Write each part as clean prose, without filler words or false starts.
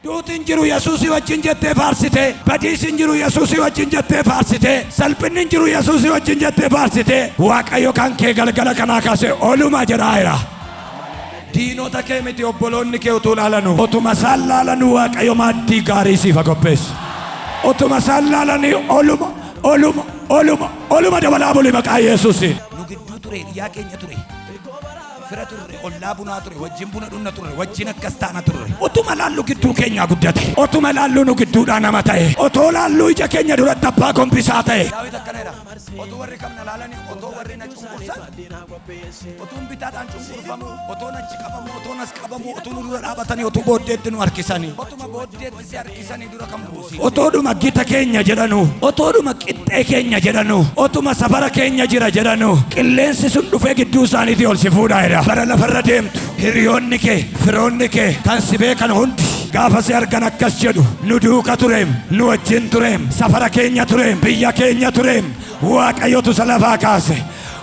Duuti hin jiru Yesuusii wajjin jettee faarsite. Badiisi hin jiru Yesuusii wajjin jettee faarsite. Salphinni hin jiru Yesuusii wajjin jettee faarsite. Waaqayyo kan kee galgala kanaa kaasee oluma jedhaa jira. Diinota kee miti obboloonni kee utuu laalanu. Otuma isaan laalanu Waaqayyo maaddii gaarii siif haa qopheessu. Otuma isaan laalanii oluma oluma oluma oluma dabalaa buli maqaa Yesuusiin. Nu gidduu ture hiriyaa keenya ture. Fira turre, ollaa bunaa ture, wajjin buna dhunna turre, wajjin akkas taana turre. Otuma laallu gidduu keenyaa guddate. Otuma laallu nu gidduudhaa nama ta'e. Otoo laallu ija keenya duratti abbaa gombisaa ta'e. Daawit akkana jedha. Otoo warri kam na laalanii, otoo warri na cunqursan, otuun bitaadhaan cunqurfamu, otoon achi qabamu, otoon as qabamu, otuu nu dura dhaabatanii, otuu booddeetti nu harkisanii. Otuma booddeetti si harkisanii dura kan buusi. Otoodhuma gita keenya jedhanu, otoodhuma qixxee keenya jedhanu, otuma safara keenya jira jedhanu, qilleensi sun dhufee gidduu isaaniitii ol si fuudhaa jira. Bara lafarra deemtu, hiriyoonni kee, firoonni kee, kan si beekan hundi gaafa si argan akkas jedhu, nu duuka tureem, nu wajjin tureem, safara keenya tureem, biyya keenya tureem, Waaqayyotu isa lafaa kaase,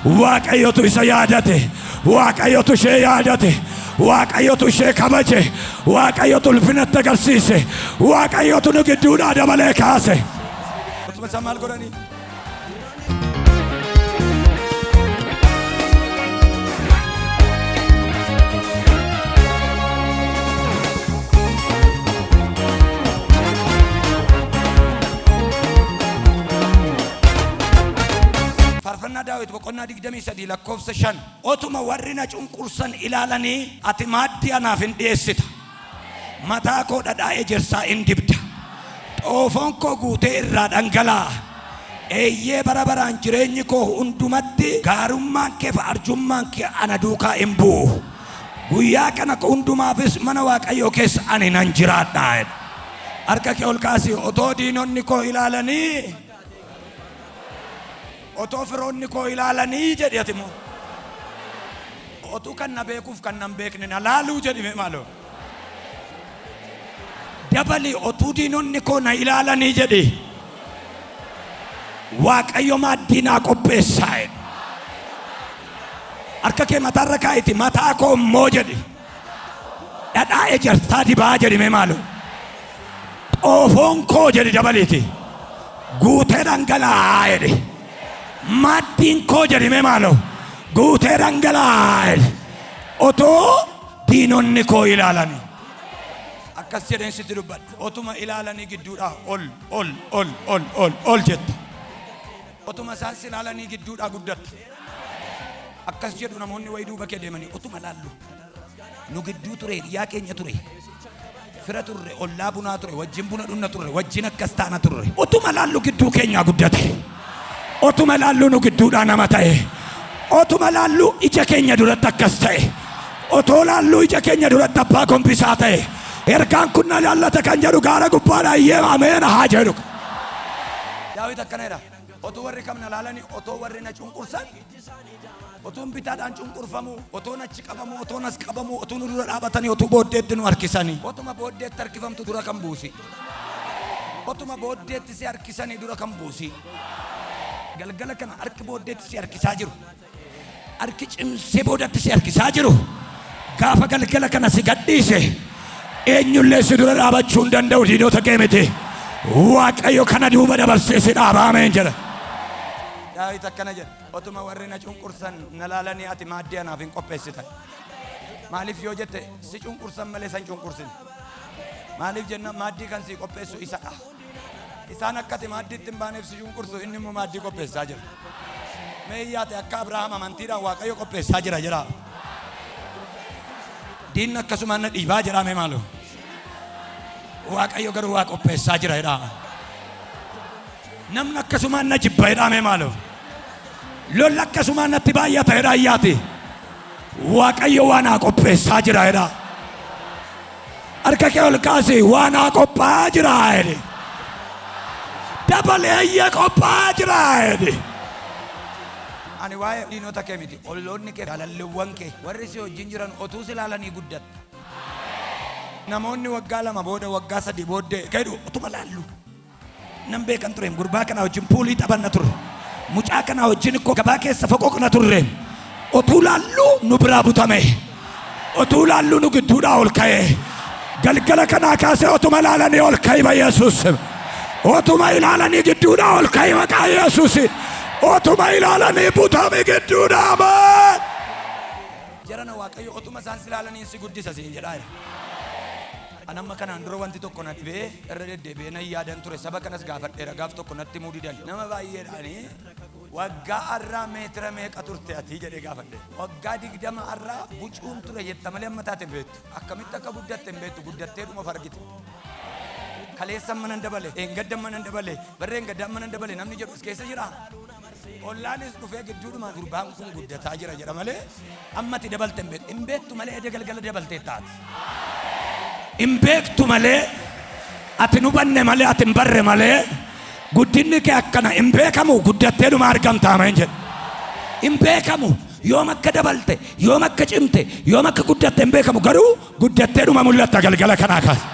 Waaqayyotu isa yaadate, Waaqayyotu ishee yaadate, Waaqayyotu ishee kabaje, Waaqayyotu ulfinatti agarsiise, Waaqayyotu nu gidduudhaa dabalee kaase. Utuma isaan maal godhanii? Faarfannaa Daawit boqonnaa 23 lakkoofsa 5. Otuma warri na cunqursan ilaalanii ati maaddii anaaf in dhi'eessita. Mataa koo dhadhaa ejersaa in dibda. Xoofoon koo guutee irraa dhangala'a. Eeyyee bara baraan jireenyi koo hundumatti gaarummaan kee fi arjummaan kee ana duukaa in bu'u. Guyyaa kana hundumaafis mana Waaqayyoo keessa ani nan jiraadha. jedha. Harka kee ol kaasi otoo diinonni koo ilaalanii otoo firoonni koo ilaalanii jedhi ati immoo. Otuu kan na beekuuf kan nan beekne na laaluu jedhi mee maaloo. Dabali otuu diinonni koo na ilaalanii jedhi. Waaqayyo maaddii naa qopheessaa jedhi. Harka kee mataarra kaa'iti mataa koo immoo jedhi. Dhadhaa ejersaa dibaa jedhi mee maaloo. Xoofoon koo jedhi dabaliiti. Guutee dhangala'aa jedhi. Maaddiin koo jedhi mee maaloo. Guutee dhangala'aa jedhi. Otoo diinonni koo ilaalanii. Akkas jedheen sitti dubbadha. Otuma ilaalanii gidduudhaa ol ol ol ol ol ol jetta. Otuma isaan si ilaalanii gidduudhaa guddatta. Akkas jedhu namoonni wayii duuba kee deemanii otuma laallu. Nu gidduu ture hiriyaa keenya ture. Fira turre, ollaa bunaa ture, wajjin buna dhunna turre, wajjin akkas taana turre. Otuma laallu gidduu keenyaa guddate. Otuma laallu nu gidduudhaa nama ta'e. Otuma laallu ija keenya duratti akkas ta'e. Otoo laallu ija keenya duratti abbaa gombisaa ta'e. Ergaan kun na laallata kan jedhu gaara gubbaadhaa iyyee ameen haa jedhu. Daawit akkana jedha. Otuu warri kam na laalanii, otoo warri na cunqursan, otuun bitaadhaan cunqurfamuu, otoon achi qabamuu, otoon as qabamuu, otuu nu dura dhaabatanii, otuu booddeetti nu harkisanii. Otuma booddeetti harkifamtu dura kan buusi. Otuma booddeetti si harkisanii dura kan buusi. Galgala kana harki booddeetti si harkisaa jiru. Harki cimsee boodatti si harkisaa jiru. Gaafa galgala kana si gadhiise eenyullee si dura dhaabachuu hin danda'u diinota kee miti. Waaqayyo kana duuba dabarsee si dhaaba ameen jedha. Daawit akkana jedha. Otuma warri na cunqursan na laalanii ati maaddii anaaf hin qopheessitan. Maaliif yoo jette si cunqursan malee san cunqursine. Maaliif jennaan maaddii kan sii qopheessu isadha. Isaan akka ati maaddiitti hin baaneef si cunqursu inni immoo maaddii qopheessaa jira. Mee iyyaate akka Abrahaam amantiidhaan Waaqayyo qopheessaa jira jedhaa. Diinni akkasumaan na dhiibaa jedhaa mee maaloo. Waaqayyo garuu waa qopheessaa jira jedhaa. Namni akkasumaan na jibba jedhaa mee maaloo. Lolli akkasumaan natti baay'ata jedhaa iyyaati. Waaqayyo waa naa qopheessaa jira jedhaa. Harka kee ol kaasi waa naa qophaa'aa jira jedhi. Dabalee eeyyee qophaa'aa jira jedhi. Ani waa'ee diinota kee miti, olloonni kee, jaalalliwwan kee, warri si wajjin jiran otuu si ilaalanii guddatta. Namoonni waggaa 2 booda, waggaa 3 booddee jedhu utuma laallu. Nan beekan tureem gurbaa kanaa wajjin puulii taphanna turre. Mucaa kanaa wajjin ikkoo gabaa keessa foqoqna turreem. Otuu laalluu nu biraa butame. Otuu laalluu nu gidduudhaa ol ka'e. Galgala kanaa kaasee otuma ilaalanii ol ka'i Yesuus. Otuma ilaalanii gidduudhaa ol ka'i maqaa Yesuus. Otuma ilaalanii butami gidduudhaa, ameen. Jarana, Waaqayyo otuma isaan si ilaalanii si guddisa siin jedhaa jira. An amma kanaan dura wanti tokko na dhibee irra deddeebi'ee nan yaadan ture. Saba kanas gaafadheera, gaaf tokko natti himuu didan. Nama baay'eedhaanii waggaa har'aa meetira meeqa turte ati jedhee gaafadhe. Waggaa 20 har'aa bucuun ture jetta malee amma taate hin beektu. Akkamitti akka guddatte hin beektu, guddattee dhuma of argite. Kaleessa manan dabale, eengadda manan dabale, barreen gaddaa manan dabale namni jedhu as keessa jira. Ollaanis dhufee gidduudhumaan gurbaan kun guddataa jira jedha malee ammati dabalte hin beektu. Hin beektu malee eda galgala dabaltee taati. Hin beektu malee, ati nu banne malee, ati hin barre malee, guddinni kee akkana hin beekamu, guddattee dhuma argamta, ameen jedhe. Hin beekamu yoom akka dabalte, yoom akka cimte, yoom akka guddatte hin beekamu, garuu guddattee dhuma mul'atta galgala kanaa kaase.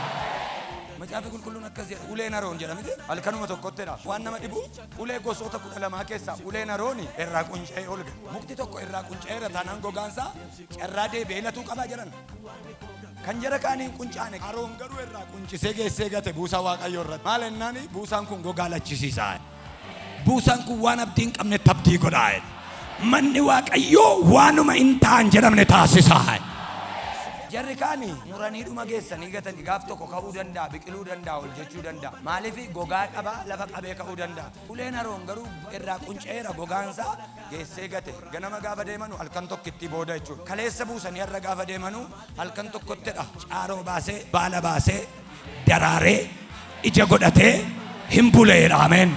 Macaafi Qulqulluun akkas jedha, uleen Aroon jedha miti, halkanuma tokkottidha. Waan nama dhibu, ulee gosoota 12 keessaa uleen Arooni irraa qunca'ee ol gala. Mukti tokko irraa qunca'eera taanaan gogaansaa carraa deebi'ee latuu qabaa jedhan. Kan jara kaanii hin quncaane, Aroon garuu irraa quncisee geessee gate buusaa Waaqayyoo irratti. Maal ennaani, buusaan kun gogaa lachisiisa. Buusaan kun waan abdii hin qabnetti abdii godhaa. Manni Waaqayyoo waanuma hin ta'an jedhamne taasisaa. Jarri kaani muranii dhuma geessanii gatanii gaaf tokko ka'uu danda'a, biqiluu danda'a, ol jechuu danda'a. Maaliif? Gogaa qabaa, lafa qabee ka'uu danda'a. Uleen Aroon garuu irraa qunca'eera gogaansaa, geessee gate. Ganama gaafa deemanu, halkan tokkitti booda jechuudha. Kaleessa buusanii har'a gaafa deemanu halkan tokkottidha. Caaroo baasee, baala baasee, daraaree, ija godhatee hin buleedha. Ameen.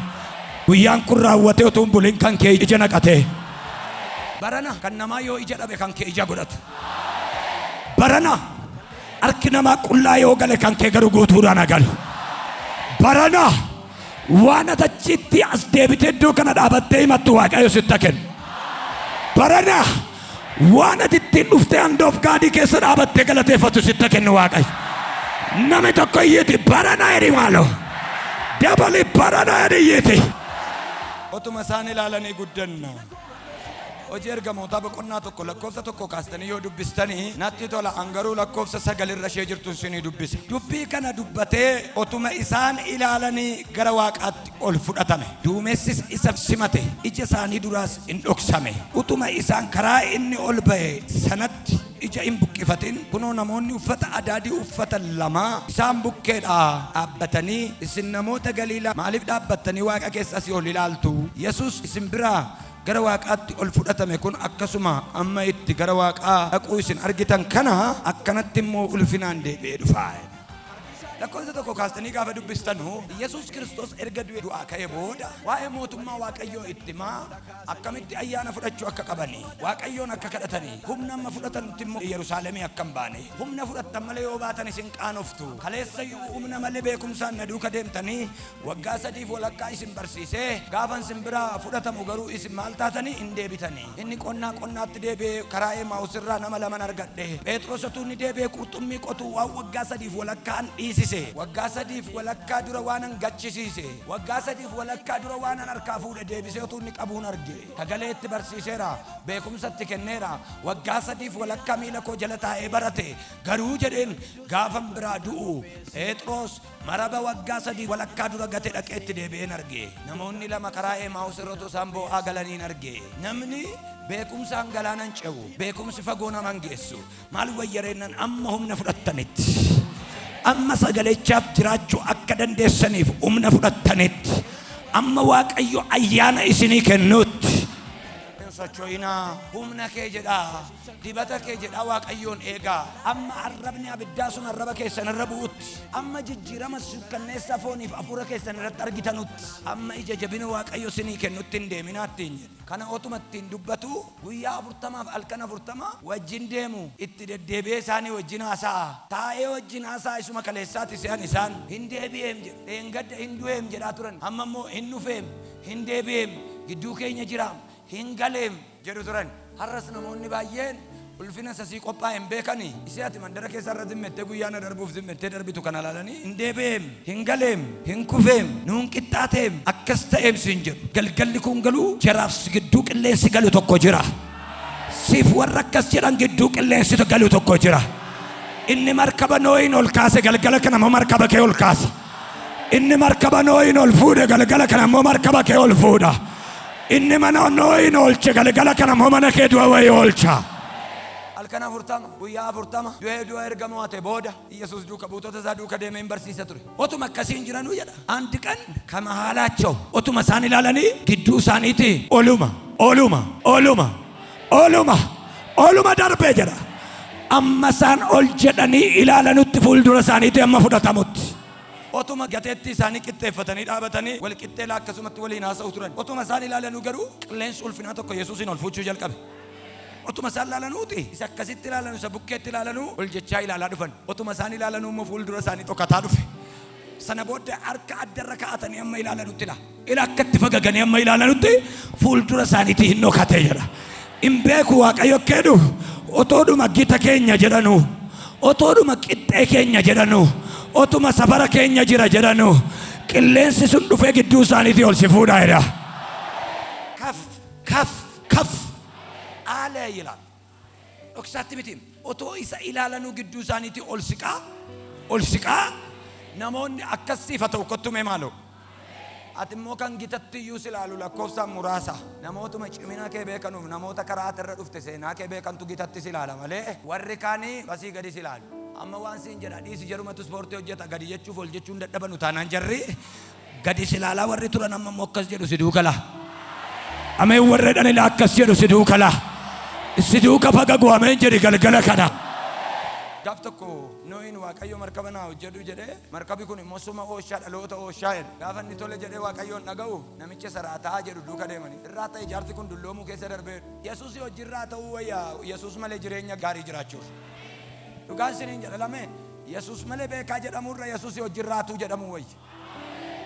Guyyaan kun raawwatee utuu hin bulin kan kee ija naqatee. Barana kan namaa yoo ija dhabe kan kee ija godhatu. Barana harki namaa qullaa yoo gale kan kee garuu guutuudhaan haa galu. Barana waan ati achitti as deebitee iddoo kana dhaabattee himattu Waaqayyo sitti kennu. Barana waan ati ittiin dhuftee hand of Godii keessa dhaabattee galateeffatu sitti kennu Waaqayyo. Namni tokko iyyiti barana jedhi maaloo. Dabali, barana jedhi iyyiti. Otuma isaan ilaalanii guddanna. Hojii Ergamootaa boqonnaa 1 lakkoofsa 1 kaastanii yoo dubbistanii natti tola, an garuu lakkoofsa 9 irra ishee jirtu isinii dubbisa. Dubbii kana dubbatee otuma isaan ilaalanii gara waaqaatti ol fudhatame. Duumessis isa simate, ija isaanii duraas in dhoksame. Utuma isaan karaa inni ol ba'e sanatti ija hin buqqifatin, kunoo, namoonni uffata adaadii uffatan lama isaan bukkeedhaa dhaabbatanii, isin namoota Galiilaa, maaliif dhaabbattanii waaqa keessa asii ol ilaaltu? Yesus isin biraa gara waaqaatti ol fudhatame kun akkasuma amma itti gara waaqaa dhaquu isin argitan kana akkanatti immoo ulfinaan deebi'ee dhufa. Lakkoofsa 1 kaastanii gaafa dubbistanu, Yesuus Kiristoos erga du'e du'aa ka'ee booda waa'ee mootummaa Waaqayyoo itti himaa, akkamitti ayyaana fudhachuu akka qabanii, Waaqayyoon akka kadhatanii, humna amma fudhatanutti immoo Yerusaalemii akka hin baane, humna fudhattan malee yoo baatan isin qaanoftu. Kaleessayyuu humna malee beekumsaan na duuka deemtanii waggaa sadiif walakkaa isin barsiisee, gaafan isin biraa fudhatamu garuu isin maal taatanii hin deebitanii. Inni qonnaa qonnaatti deebi'ee karaa Emaa'us irraa nama laman argadhe. Phexros otuu inni deebi'ee qurxummii qotuu waan waggaa sadiif walakkaan dhiisise. Waggaa sadiif walakkaa dura waanan gachisiise. Waggaa sadiif walakkaa dura waanan harkaa fuudhe deebisee otuu inni qabuun arge. Sagalee itti barsiiseera. Beekumsa itti kenneera. Waggaa sadiif walakkaa miila koo jala taa'ee barate. Garuu jedheen, gaafan biraa du'u Phexros maraba waggaa 3 walakkaa dura gate dhaqee itti deebi'een arge. Namoonni lama karaa Emaa'us irra utuu isaan boo'aa galaniin arge. Namni beekumsaan galaana hin ce'u. Beekumsi fagoo nama hin geessu. Maal wayyareennan, amma humna fudhattanitti, amma sagalechaaf jiraachuu akka dandeessaniif humna fudhattanitti, amma Waaqayyo ayyaana isinii kennuutti hin socho'inaa. Humna kee jedhaa, dibata kee jedhaa Waaqayyoon eegaa. Amma arrabni abiddaa sun arraba keessan irra bu'utti, amma jijjiirama sukkanneessaa fooniif hafuura keessan irratti argitanutti, amma ija jabina Waaqayyo isinii kennutti hin deeminaa ittiin jedhe. Kana otuma ittiin dubbatu, guyyaa 40f halkan 40 wajjin deemu, itti deddeebi'ee isaanii wajjin haasa'a. Taa'ee wajjin haasa'a, isuma kaleessaati se'an isaan. Hin deebi'eem jedhu. Dheengadda hin du'eem jedhaa turan. Amma immoo hin dhufeem, hin deebi'eem, gidduu keenya jiraam, hin galeem jedhu turan. Har'as namoonni baay'een ulfina isa sii qophaa'e hin beekani. Isee ati mandara keessa irra zimmettee guyyaa na darbuuf zimmettee darbitu kana ilaalanii hin deebi'eem, hin galeem, hin kufeem, nuun qixxaateem, akkas ta'eem siin jedhu. Galgalli kun galuu jaraaf si gidduu qilleensi galu tokko jira. Siif warra akkas jedhan gidduu qilleensi galu tokko jira. Inni markaba Noohin ol kaase galgala kana immoo markaba kee ol kaasa. Inni markaba Noohin ol fuudhe galgala kana immoo markaba kee ol fuudha. Inni mana Noohin oolche galgala kana immoo mana kee du'a wayii oolcha. Halkan 40, guyyaa 40 du'ee du'a erga mo'ate booda Iyyasuus duuka buutota isaa duuka deemee in barsiisa ture. Otuma akkasiin jiranuu jedha. አንድ ቀን ከመሃላቸው otuma isaan ilaalanii gidduu isaaniitii oluma oluma oluma oluma oluma darbee jedha. Amma isaan ol jedhanii ilaalanutti fuuldura isaaniitii amma fudhatamutti. Otuma gateettii isaanii qixxeeffatanii dhaabatanii wal qixxeelaa akkasumatti waliin haasa'u turan. Otuma isaan ilaalanuu garuu qilleensi ulfinaa tokko Yesuusin ol fuuchuu jalqabe. Otuma isaan ilaalanuuti isa akkasitti ilaalanu isa bukkeetti ilaalanuu ol jechaa ilaalaa dhufan. Otuma isaan ilaalanuu immoo fuuldura isaanii dhokataa dhufe. Sana booddee harka addarra kaa'atanii amma ilaalanutti ila. Ila akkatti fagaganii amma ilaalanutti fuuldura isaaniitii hin dhokate jedha. Hin beeku Waaqayyo keedhu otoodhuma gita keenya jedhanuu, otoodhuma qixxee keenya jedhanuu, otuma safara keenya jira jedhanuu, qilleensi sun dhufee gidduu isaaniitii ol si fuudhaa jedha. ከፍ ከፍ ከፍ አለ ይላል። Dhoksaatti miti. Otoo isa ilaalanuu gidduu isaaniitii ol siqaa ol siqaa namoonni akkas siifa ta'u kottu mee maaloo. Ati immoo kan gitatti iyyuu si ilaalu lakkoofsaan muraasa. Namootuma cimina kee beekanuuf namoota karaa ati irra dhufte seenaa kee beekantu gitatti si ilaala malee warri kaanii basii gadi si ilaalu. Amma waan siin jedha dhiisi, jarumatu ispoortii hojjeta gadi jechuuf ol jechuun dadhabanu taanaan jarri gadi si ilaalaa warri turan amma immoo akkas jedhu si duuka laa. Ameen warra dhanila akkas jedhu si duuka laa. Si duuka fagagu ameen jedhi galgala kana. Gaaf tokko Noohin Waaqayyo markaba naa hojjedhu jedhee, markabi kun immoo suma ooshaa dhaloota ooshaa jedhe. Gaafa inni tole jedhee Waaqayyoon dhaga'u namicha saraataa jedhu duuka deemanii. Irraa ta'e jaarsi kun dulloomuu keessa darbee. Yesuus hojiirraa ta'uu wayya Yesuus malee jireenya gaarii jiraachuuf. Dhugaan siniin jedha lamee, Yesuus malee beekaa jedhamurra Yesuus hojiirraatuu jedhamuu wayya.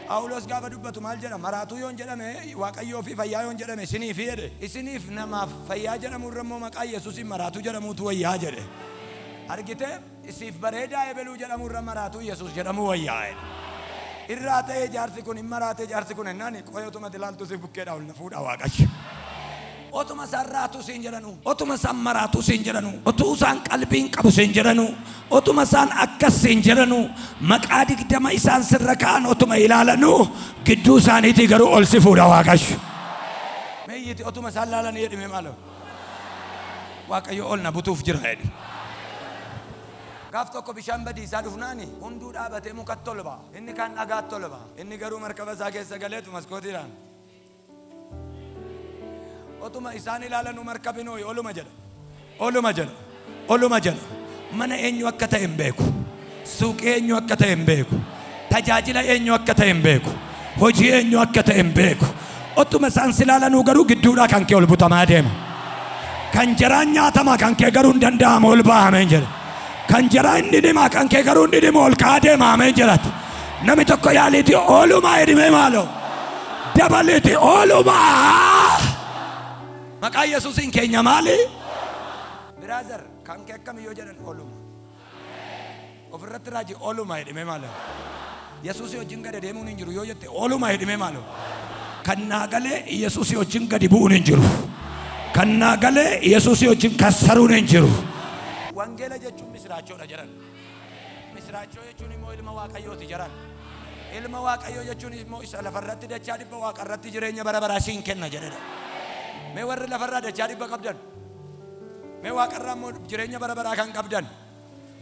Phaawulos gaafa dubbatu maal jedha? Maraatuu yoon jedhame Waaqayyoo fi fayyaa yoon jedhame isiniif jedhe. Isiniif namaaf fayyaa jedhamurra immoo maqaa Yesuusiin maraatuu jedhamuutu wayyaa jedhe. Argitee, isiif bareedaa ebeluu jedhamurra maraatuu Yesuus jedhamuu wayyaa jedhe. Irraa ta'ee jaarsi kun hin maraatee jaarsi kun ennaan qoyotuma ilaaltu si bukkeedha ol na fuudha Waaqayyo. Otuma isaan raatuu siin jedhanu, otuma isaan maraatuu siin jedhanu, otuu isaan qalbiin qabu siin jedhanu, otuma isaan akkas siin jedhanu, maqaa 20 isaan sirra ka'an otuma ilaalanu gidduu isaaniitii garuu ol si fuudha Waaqayyo. Meeyyiti otuma isaan laalanii jedhime maaloo. Waaqayyo ol na butuuf jira jedhi. Gaaf tokko bishaan badiisaa dhufnaani hunduu dhaabatee mukatti ol ba'a. Inni kaan dhagaatti ol ba'a. Inni garuu markaba isaa keessa galeetu maskootiidhaan. Otuma isaan ilaalanuu markabi Noohi oluma jedha. Oluma jedha. Oluma jedha. Mana eenyu akka ta'e hin beeku. Suuqii eenyu akka ta'e hin beeku. Tajaajila eenyu akka ta'e hin beeku. Hojii eenyu akka ta'e hin beeku. Otuma isaan si ilaalanuu garuu gidduudhaa kan kee ol butamaa deema. Kan jaraan nyaatama, kan kee garuu hin danda'amu ol bahameen jedha. Kan jaraa hin dhidhima, kan kee garuu hin dhidhimu ol ka'aa deema ameen jedhati. Namni tokko yaaliiti oolumaa jedhimee maaloo. Dabaliiti oolumaa. Maqaa Yesuusiin keenya maali? Brother, kan kee akkamiyyoo jedhan oluma. Ofirratti raajii oluma jedhimee maaloo. Yesuusii wajjin gadi deemuun hin jiru yoo jette oluma jedhimee maaloo. Kan naa galee Yesuusii wajjin gadi bu'uun hin jiru. Kan naa galee Yesuusii wajjin kassaruun hin jiru. Wangeela jechuun misiraachoodha jedhan. Misiraachoo jechuun immoo ilma Waaqayyooti jedhan. Ilma Waaqayyoo jechuun immoo isa lafarratti dachaa 100 waaqarratti jireenya bara baraa siin kenna jedhedha. Mee warri lafarraa dachaa 100 qabdan. Mee waaqarraa immoo jireenya bara baraa kan qabdan.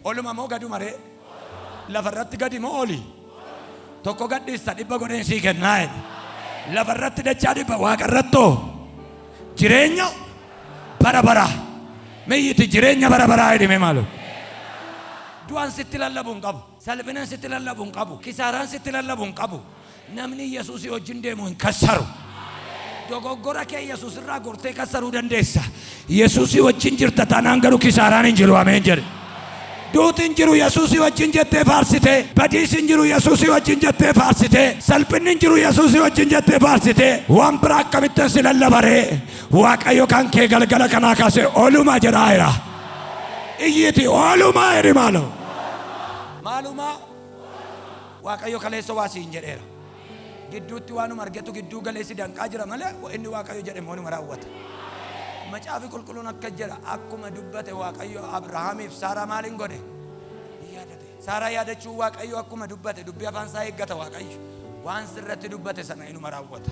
Oluma moo gadu maree? Lafarratti gadi moo oli? Tokko gadhiista, 100 godheen sii kennaa jedhe. Lafarratti dachaa 100, waaqarrattoo jireenya bara baraa. Meeyyiti jireenya bara baraa jedhime maaloo. Du'aan sitti lallabu hin qabu. Salphinaan sitti lallabu hin qabu. Kisaaraan sitti lallabu hin qabu. Namni Yesuusii wajjin deemu hin kassaru. Dogoggora kee Yesuus irraa gortee kassaruu dandeessa. Yesuusii wajjin jirta taanaan garuu kisaaraan hin jiru ameen jedhe. Duuti hin jiru Yesuusii wajjin jettee faarsitee. Badiisi hin jiru Yesuusii wajjin jettee faarsitee. Salphinni hin jiru Yesuusii wajjin jettee faarsitee. Waan biraa akkamittan si lallabaree? Waaqayyo kan kee galgala kanaa kaasee oluma jedhaa jira. Iyyiti olumaa jedhi maaloo. Maalumaa? Waaqayyo kaleessa waa siin jedheera. Gidduutti waanuma argetu gidduu galee si danqaa jira malee inni Waaqayyo jedhe immoo numa raawwata. Macaafi qulqulluun akka jedha, akkuma dubbate Waaqayyo Abrahaamiif Saaraa maaliin godhe? Saaraa yaadachuun Waaqayyo akkuma dubbate dubbii afaan isaa eeggata. Waaqayyo waan sirratti dubbate sana inuma raawwata.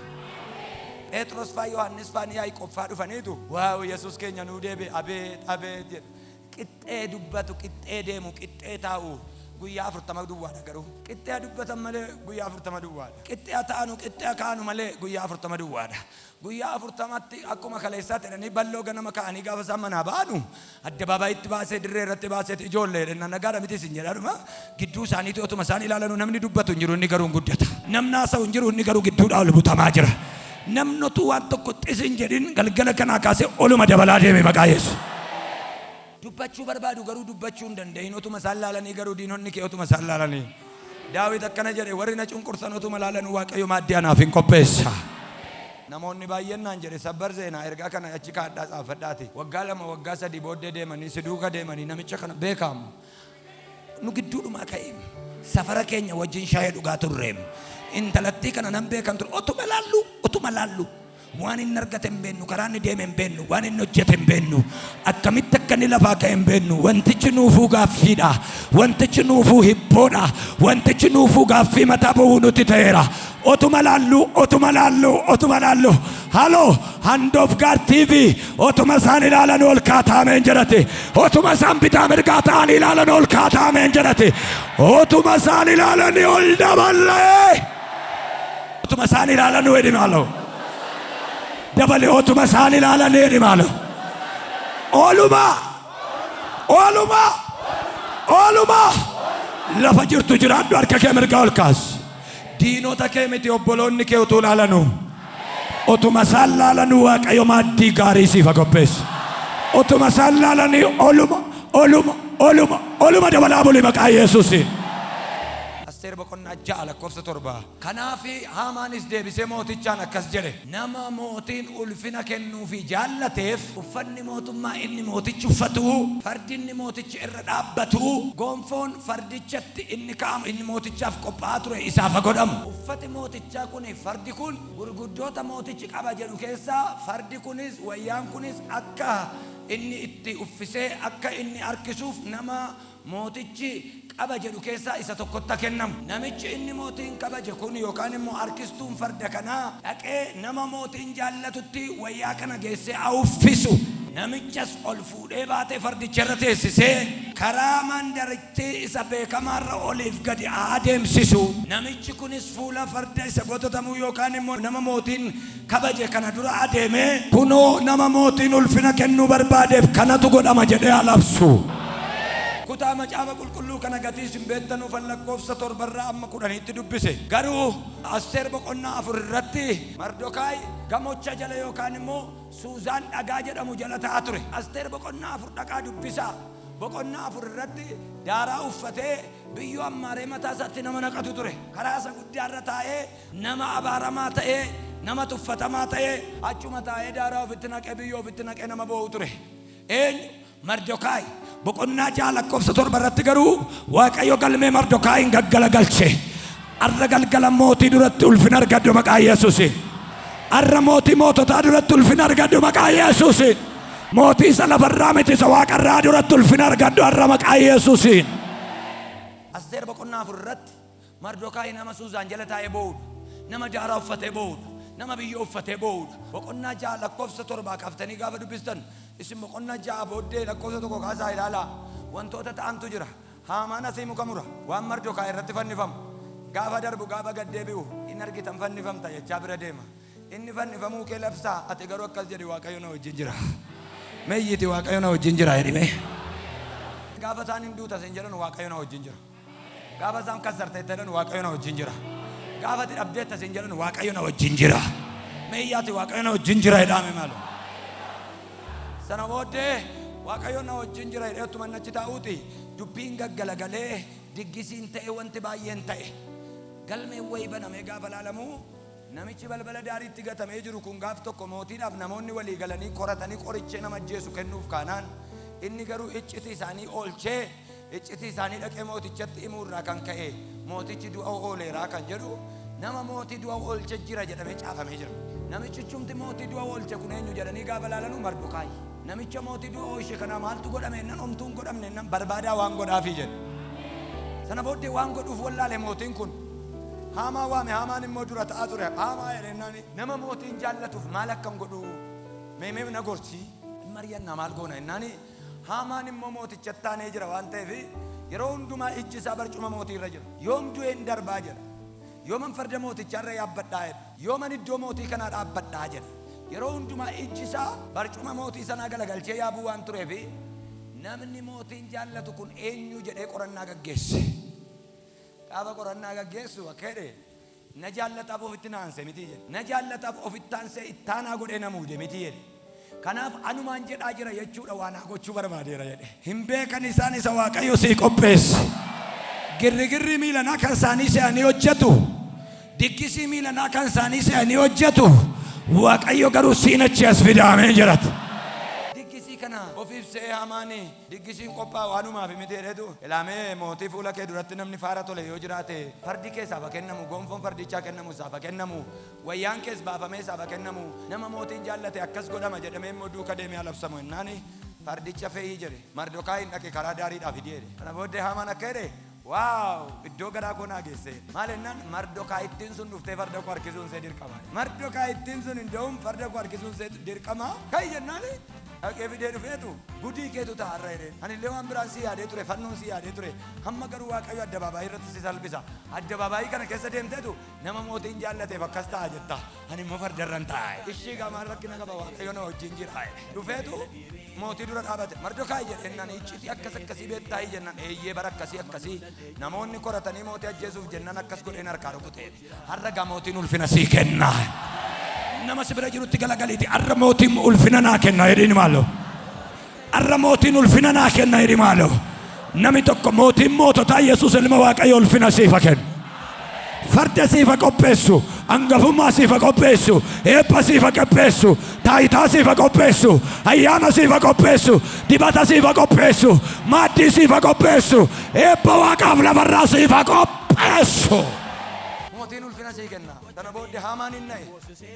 Phexros faa, Yohannis faa, Yaaqoob faa dhufaniitu, "Wow, Yesuus keenya nuu deebi'e, abeet abeet," jedhu. Qixxee dubbatu, qixxee deemu, qixxee taa'u, guyyaa 40 duwwaadha. Garuu qixxee dubbatan malee guyyaa 40 duwwaadha. Qixxee ta'anu, qixxee kaanu malee guyyaa 40 duwwaadha. Guyyaa 40tti akkuma kaleessaa jedhanii balloo ganama ka'anii gaafa isaan manaa ba'anu addabaabayitti baasee, dirree irratti baasee, "Ijoollee," dhenna, "nagaadha miti isin?" jedhadhuma. Gidduu isaaniitti otuma isaan ilaalanu namni dubbatu hin jiru, inni garuu hin guddata. Namni haasa'u hin jiru, inni garuu gidduudhaa ol butamaa jira. Namni utuu waan tokko xisin jedhin galgala kanaa kaasee oluma dabalaa deeme maqaa Yesuus. Dubbachuu barbaadu garuu dubbachuu hin danda'in. Otuma isaan laalanii garuu, diinonni kee otuma isaan laalanii. Daawit akkana jedhe, "Warri na cunqursan otuma laalan Waaqayyo maaddii anaaf hin qopheessa." Namoonni baay'een naan jedhe, "Sabbar seenaa ergaa kana achi kaadhaa tsaafadhaati. Waggaa 2, waggaa 3 booddee deemanii si duuka deemanii namicha kana beekamu. Nu gidduudhumaa ka'eem. Safara keenya wajjin shaayii dhugaa turreem. Intalattii kana nan beekan ture. Otuma laallu, otuma laallu. Waan inni argate hin beennu, karaa inni deeme hin beennu, waan inni hojjete hin beennu, akkamitti akka inni lafaa ka'e hin beennu. Wantichi nuufuu gaaffiidha. Wantichi nuufuu hibboodha. Wantichi nuufuu gaaffii mataa bowwuu nutti ta'eera. Otuma laallu, otuma laallu, otuma laallu. Hello, Hand of God TV, otuma isaan ilaalan ol kaataameen jedhate. Otuma isaan bitaa mirgaa ta'anii ilaalan ol kaataameen jedhate. Otuma isaan ilaalanii ol daballee. Otuma isaan ilaalan jedhi maaloo. Dabale, otuma isaan ilaalan jedhi maaloo. Oluma. Oluma. Oluma. Lafa jirtu jiraadhu, harka kee mirgaa ol kaas. Diinota kee miti, obboloonni kee utuu ilaalanu. Otuma isaan laalanuu Waaqayyo maaddii gaarii siif haa qopheessu. Otuma isaan laalanii oluma, oluma, oluma, oluma dabalaa buli maqaa Yesuusiin. Asteer boqonnaa 6 lakkoofsa 7. Kanaaf Haamaanis deebisee mootichaan akkas jedhe, "Nama mootiin ulfina kennuufii jaallateef uffanni mootummaa inni mootichi uffatu, fardi inni mootichi irra dhaabbatu, gonfoon fardichatti inni kaa'amu inni mootichaaf qophaa'aa ture isaaf haa godhamu. Uffati mootichaa kun, fardi kun, gurguddoota mootichi qaba jedhu keessaa fardi kunis wayyaan kunis akka inni itti uffisee akka inni harkisuuf nama mootichi qaba jedhu keessaa isa tokkotti kennamu. Namichi inni mootiin kabaje kun yookaan immoo harkistuun farda kanaa dhaqee nama mootiin jaallatutti wayyaa kana geessee haa uffisu. Namichas ol fuudhee baatee fardicha irra teessisee karaa mandaritti isa beekamaarra oliif gadi haa adeemsisu. Namichi kunis fuula farda isa gototamuu yookaan immoo nama mootiin kabaje kana dura adeemee, 'Kunoo nama mootiin ulfina kennuu barbaadeef kanatu godhama' jedhee haa labsu." Kutaa Macaafa Qulqulluu kana gatii isin beektanuufan lakkoofsa 7rraa amma 10tti dubbise. Garuu Asteer boqonnaa 4 irratti Mardokaay gamocha jala yookaan immoo Suuzaan dhagaa jedhamu jala ta'a ture. Asteer boqonnaa 4 dhaqaa dubbisaa. Boqonnaa 4 irratti daaraa uffatee biyyoo ammaaree mataa isaatti nama naqatu ture. Karaa isa guddaarra taa'ee nama abaaramaa ta'ee, nama tuffatamaa ta'ee, achuma taa'ee daaraa ofitti naqee, biyyoo ofitti naqee nama boo'u ture. Eenyu? Mardokaay. Boqonnaa 6 lakkoofsa 7 irratti garuu Waaqayyo galmee Mardokaayin gaggala galche. Arra galgala mootii duratti ulfina argadhu maqaa Yesuusiin. Arra mootii moototaa duratti ulfina argadhu maqaa Yesuusiin. Mootii isa lafarraa miti, isa waaqarraa duratti ulfina argadhu arra maqaa Yesuusiin. Asteer boqonnaa 4 irratti Mardokaay nama Suuzaan jala taa'ee boo'udha. Nama daaraa uffatee boo'udha. Nama biyyoo uffatee boo'udha. Boqonnaa 6 lakkoofsa 7 kaaftanii gaafa dubbistan, isin boqonnaa 6 booddee lakkoofsa 1 kaasaa ilaalaa. Wantoota ta'antu jira. Haamaan asii muka mura. Waan Mardokaay irratti fannifamu. Gaafa darbu, gaafa gad deebi'u in argitan, "Fannifamta" jechaa bira deema. Inni fannifamuu kee labsaa, ati garuu akkas jedhi, "Waaqayyo na wajjin jira." Meeyyiti, "Waaqayyo na wajjin jira" jedhime. Gaafa isaan hin duuta sin jedhan, "Waaqayyo na wajjin jira." Gaafa isaan kassarte jedhan, "Waaqayyo na wajjin jira." Gaafa ati dhabdeetta sin jedhan, "Waaqayyo na wajjin jira." Meeyyaati, "Waaqayyo na wajjin jira" jedhame maalo. Sana booddee "Waaqayyo na wajjin jira" jedhee utuma inni achi taa'uuti dubbiin gaggalagalee, diggisiin ta'e, wanti baay'een ta'e. Galmeen wayii banamee gaafa laalamu, namichi balbala daariitti gatamee jiru kun gaaf tokko mootiidhaaf namoonni walii galanii qoratanii qorichee nama ajjeesu kennuuf kaanaan, inni garuu iccitii isaanii oolchee, iccitii isaanii dhaqee mootichatti himuu irraa kan ka'e mootichi du'a ooleeraa kan jedhu, nama mootii du'a oolche jira jedhamee caafamee jira. Namichichumti mootii du'a oolche kun eenyu jedhanii gaafa laalanu Mardokaay. Namicha mootii du'a oolche kanaa maaltu godhame jennaan, "Homtuu hin godhamne" jennaan, "Barbaadaa, waan godhaafii" jedhe. Sana booddee waan godhuuf wallaale mootiin kun. Haamaa waame. Haamaan immoo dura ta'aa ture. Haamaa jedhennaan, nama mootiin jaallatuuf maal akkan godhu mee mee na gorsi, mari'annaa, maal goona jennaani, Haamaan immoo mooticha taanee jira waan ta'eef yeroo hundumaa ijji isaa barcuma mootii irra jira. Yoom du'een darbaa jedha. Yooman farda mootichaa irra yaabbadhaa jedha. Yooman iddoo mootii kanaa dhaabbadhaa jedha. Yeroo hundumaa ijji isaa barcuma mootii sanaa galagalchee yaabuu waan tureef, namni mootiin jaallatu kun eenyu jedhee qorannaa gaggeesse. Gaafa qorannaa gaggeessu akka jedhe, na jaallataaf ofitti naanse miti jedhe. Na jaallataaf ofitti aansee ittaanaa godhee na muude miti jedhe. Kanaaf anumaan jedhaa jira jechuudha, waan haa gochuu barbaadeera jedhe. Hin beekan isaan isa Waaqayyo sii qopheesse. Girrigirrii miilanaa kan isaanii se'anii hojjetu. Diggisii miilanaa kan isaanii se'anii hojjetu. Waaqayyo garuu siin achi as fidaamee jirata. Diggisii kana ofiif se'ee Hamaani diggisiin qophaa'u anumaaf miti jedheetu, ilaamee mootii, fuula kee duratti namni faara tole yoo jiraate, fardi kee isaaf haa kennamu, gonfoon fardichaa kennamu isaaf haa kennamu, wayyaan kees baafamee isaaf haa kennamu, nama mootiin jaallate akkas godhama jedhamee immoo duuka deemee haa labsamu jennaani, fardicha fe'ii jedhe. Mardokaayin dhaqe karaa daariidhaa fidi jedhe. Kana booddee Haamaan akka jedhe, wow, iddoo garaa koo naa geesse. Maal jennaan, Mardokaayittiin sun dhuftee farda koo harkisuun see dirqama. Mardokaayittiin sun hin farda koo harkisuun see dirqama. Kai jennaani dhaqee fidee dhufeetu, gudii keetu ta'a har'a jedheen. Anillee waan biraan si yaadee ture, fannoon si yaadee ture. Hamma garuu Waaqayyo addabaabaayii irratti si salphisa. Addabaabaayii kana keessa deemteetu nama mootiin jaallateef akkas ta'a jetta. Ani immoo fardarran taa'a. Ishii gamaan rakkina qaba, Waaqayyo na wajjin jira. Dhufeetu mootii dura dhaabate. Mardokaayi jedhennaan, iccitii akkas akkasii beektaayi jennaan, eeyyee, bara akkasii akkasii namoonni koratanii mootii ajjeesuuf jennaan akkas godheen harkaa rukute. Har'a gaa mootiin ulfina sii kenna. Nama si bira jirutti galagaliiti, har'a mootiin ulfina naa kenna jedhiin maaloo. Har'a mootiin ulfina naa kenna jedhi maaloo. Namni tokko, mootiin moototaa Yesuus ilma Waaqayyo ulfina siif haa kennu. Farda siif haa qopheessu, hangafummaa siif haa qopheessu, eebba siif haa qopheessu, taayitaa siif haa qopheessu, ayyaana siif haa qopheessu, dibata siif haa qopheessu, maaddii siif haa qopheessu, eebba Waaqaaf lafarraa siif haa qopheessu. Mootiin ulfina sii kenna. Sana booddee Haamaan hin na'e.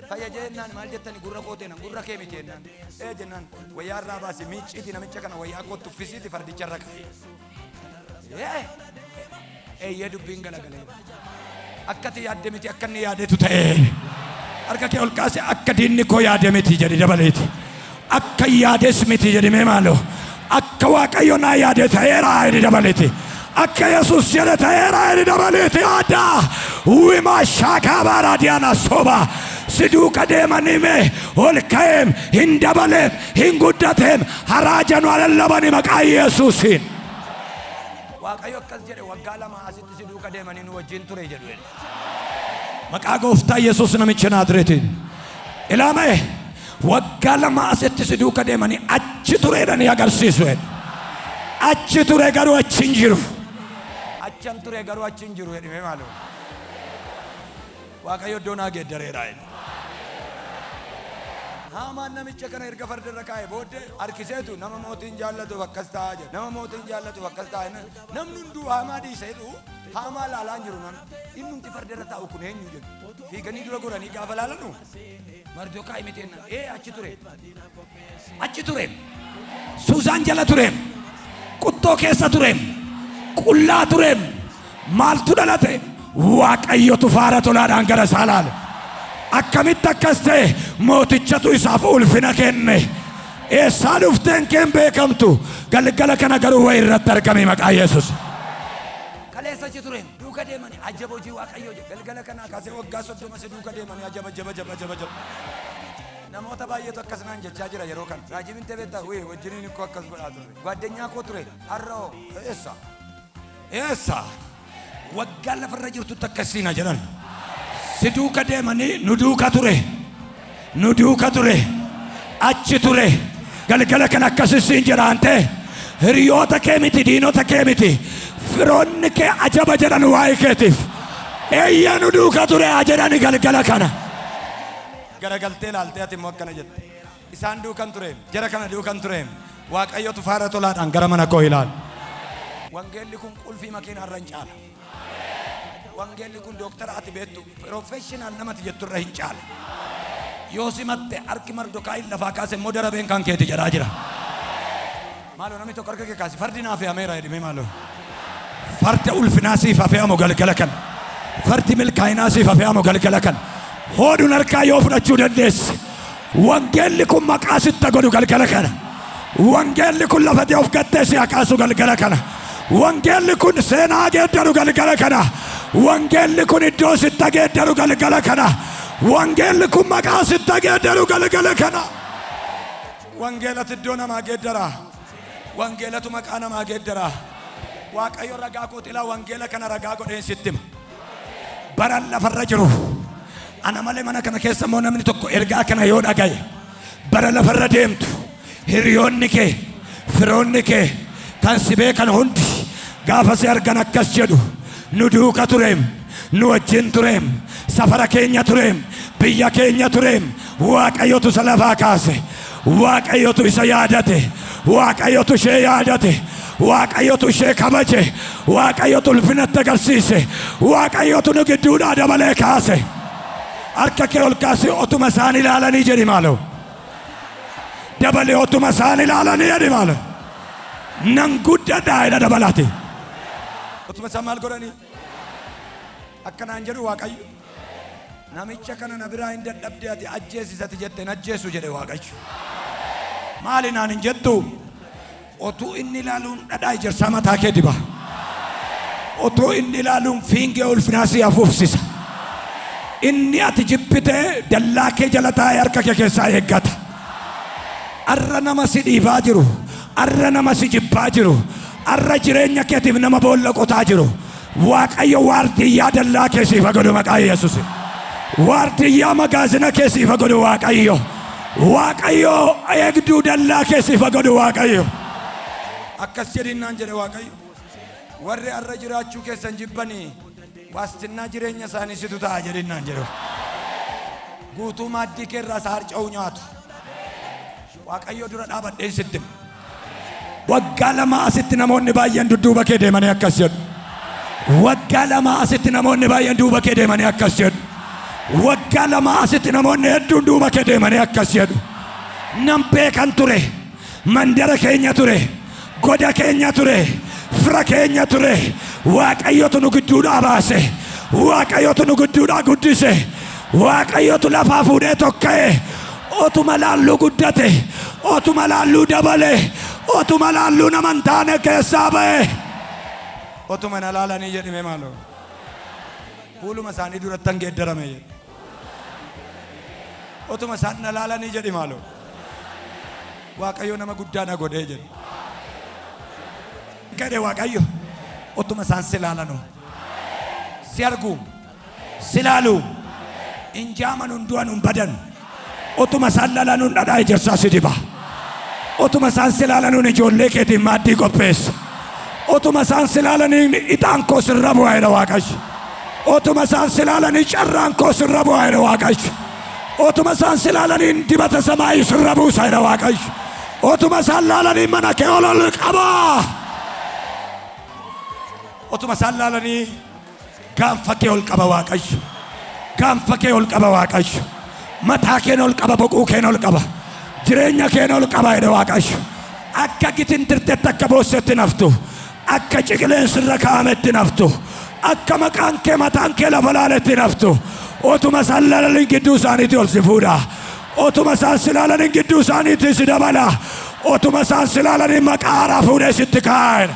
Fayya jennaan, maal jettani, gurra koo teenan, gurra kee miti jennaan. Ee jennaan, wayyaa irraa baasi, miicciiti namicha kana wayyaa kootti uffisiiti fardicha irra kaa'i. Ee eeyyee, dubbiin galagaleera. Akka ati yaadde miti, akka inni yaadetu ta'e. Harka kee ol kaase, akka diinni koo yaade miti jedhi dabaleeti. Akka yaades miti jedhi mee maaloo. Akka Waaqayyo naa yaade ta'eera jedhi dabaleeti. Akka Yesuus jedhe ta'eera jedhi dabaleeti. Aadaa wima shaakaa baaraadiyaana soba. Si duuka deemanii mee ol ka'eem, hin dabaleem, hin guddateem, haraajanu alallabani maqaa Yesuusiin. Waaqayyo akkas jedhe, waggaa 2 asitti si duuka deemanii nu wajjin ture jedhu jedhe. Maqaa gooftaa Yesuus namicha Naazreetiin. Ilaamee, waggaa 2 asitti si duuka deemanii achi tureedhanii agarsiisu jedhe. Achi ture garuu achi hin jiru. Achan ture garuu achi hin jiru jedhime maaloo. Waaqayyo iddoo naa geeddareera jedhe. Haamaan namicha kana erga farda irra kaa'e booddee harkiseetu, nama mootiin jaallatuuf akkas ta'aa jedhe. Nama mootiin jaallatuuf akkas ta'aa jennaan, namni hunduu Haamaa dhiiseetu Haamaa laalaa hin jiru namni. Innumti farda irra taa'u kun eenyu jedhu. Fiiganii dura goranii gaafa laalanu, Mardokaayi miti jennaan. Ee, achi ture. Achi ture. Suuzaan jala ture. Quttoo keessa ture. Qullaa ture. Maaltu dhalate? Waaqayyotu faara tolaadhaan gara isaa laale. Akkamitti akkas ta'e? Mootichatu isaaf ulfina kenne. Eessaa dhufteen keen beekamtu, galgala kana garuu wayi irratti argame maqaa Yesuus. Kaleessa achi ture, duuka deemanii ajaba hojii Waaqayyoo jedhe. Galgala kanaa kaasee waggaa 30 si duuka deemanii ajaba jaba jaba jaba jaba. Namoota baay'eetu akkas naan jechaa jira yeroo kana. Raajii mintee beektaa? Wii, wajjiniin ikkoo akkas godhaa turre. Gwaaddenyaa koo ture. Har'a hoo eessa? Eessa? Waggaa lafarra jirtutti akkasiina jedhan. Si duuka deemanii nu duuka ture. Nu duuka ture. Achi ture. Galgala kan akkasi siin jedhaan ta'e, hiriyoota kee miti, diinota kee miti, firoonni kee ajaba jedhan waa'ee keetiif. Eeyya, nu duuka ture haa jedhani galgala kana. Garagaltee ilaaltee ati immoo akkana jette. Isaan duukan tureem. Jara kana duukan tureem. Waaqayyotu faara tolaadhaan gara mana koo ilaala. Wangeelli kun qulfii makiinaa irra hin caala. Wangeelli kun dooktara ati beektu, professional namati jettu irra hin caala. Yoo simatte, harki Mardokaayin lafaa kaase immoo darabeen kan keeti jedhaa jira. Maaloo, namni tokko harka kee kaasi, fardi naa fe'ameera jedhime maaloo. Farda ulfinaa siif haa fe'amu galgala kana. Fardi milkaa'inaa siif haa fe'amu galgala kana. Hooduun harkaa yoo fudhachuu dandeesse. Wangeelli kun maqaa sitta godhu galgala kana. Wangeelli kun lafatti of gattee si haa kaasu galgala kana. Wangeelli kun seenaa geeddaru galgala kana. Wangeelli kun iddoo sitta geeddaru galgala kana. Wangeelli kun maqaa sitta geeddaru galgala kana. Wangeelatu iddoo namaa geeddara. Wangeelatu maqaa namaa geeddara. Waaqayyo ragaa kooti ilaa wangeela kana ragaa godheen sitti hima. Baran lafarra jiru. Ana malee mana kana keessa immoo namni tokko ergaa kana yoo dhagaye bara lafarra deemtu hiriyoonni kee firoonni kee kan si beekan hundi gaafa si argan akkas jedhu nu duuka tureem nu wajjin tureem safara keenya tureem biyya keenya tureem Waaqayyotu isa lafaa kaase Waaqayyotu isa yaadate Waaqayyotu ishee yaadate Waaqayyotu ishee kabaje Waaqayyotu ulfinatti agarsiise Waaqayyotu nu gidduudhaa dabalee kaase. Harka kee ol kaasii otuma isaan ilaalanii jedhi maaloo. Dabalee otuma isaan ilaalanii jedhi maaloo. Nan guddadhaa jedha dabalaati. Otuma isaan maal godhanii? Akkanaan jedhu Waaqayyo. Namicha kana na biraa hin dadhabde ati ajjeesisati jette hin ajjeesu jedhe Waaqayyo. Maali naan hin jettu? Otuu inni ilaaluun dhadhaa ejersaa mataa kee diba. Otuu inni ilaaluun fiingee ulfinaa si afuufsisa. Inni ati jibbite dallaa kee jala taa'ee harka kee keessaa eeggata. Arra nama si dhiibaa jiru, arra nama si jibbaa jiru, arra jireenya keetiif nama boolla qotaa jiru. Waaqayyo waardiyyaa dallaa kee siif haa godhu maqaa Yesuusin. Waardiyyaa magaazina kee siif haa godhu Waaqayyo. Waaqayyo eegduu dallaa kee siif haa godhu Waaqayyo. Akkas jedhinnaan jedhe Waaqayyo. Warri har'a jiraachuu keessan jibbanii waastinnaa jireenya isaanii situ ta'a jedhinnaan jedhe. Guutuu maaddii kee irraa isa harca'u nyaatu. Waaqayyo dura dhaabadheen sitti hima. Waggaa 2 asitti namoonni baay'een dudduuba kee deemanii akkas jedhu. Waggaa 2 asitti namoonni baay'een duuba kee deemanii akkas jedhu. Waggaa 2 asitti namoonni hedduun duuba kee deemanii akkas jedhu. Nan beekan ture. Mandara keenya ture. Goda keenya ture. Fira keenya ture. Waaqayyotu nu gidduudhaa baase. Waaqayyotu nu gidduudhaa guddise. Waaqayyotu lafaa fuudhee tokka'e. Otuma laalluu guddate, otuma laalluu dabale, otuma laalluu nama hin taane keessaa ba'e. Otuma na laalanii jedhime maaloo. Fuuluma isaanii durattan geeddarame jedhe. Otuma isaan na laalanii jedhi maaloo. Waaqayyo nama guddaa na godhee jedhe. Jedhe Waaqayyo otuma isaan si laalanuu. Si arguu. Si laalu. Hin jaaman hin du'an hin badan. Otuma isaan lalanuun dhadhaa ejersaa si diba. Otuma isaan si laalanuun ijoollee keetiin maaddii qopheessa. Otuma isaan si laalaniin ixaan koo sirra bu'a jedha Waaqayyo. Otuma isaan si laalanii carraan koo sirra bu'a jedha Waaqayyo. Otuma isaan si laalaniin dibata samaayii sirra buusa jedha Waaqayyo. Otuma isaan laalanii mana kee ol ol qaba. Otuma isaan laalanii Gaanfa kee ol qaba Waaqayyo. Gaanfa kee ol qaba Waaqayyo. Mataa keen ol qaba, boquu keen ol qaba. Jireenya keen ol qaba jedhe Waaqayyo. Akka gitintirtetti akka boossetti naftu. Akka ciqileen sirra kaa'ametti naftu. Akka maqaan kee mataan kee lafa laaletti naftu. Otuma isaan laalaniin gidduu isaaniitii ol si fuudha. Otuma isaan si laalaniin gidduu isaaniitii si dabala. Otuma isaan si laalaniin maqaa haaraa fuudhee sitti kaa'e.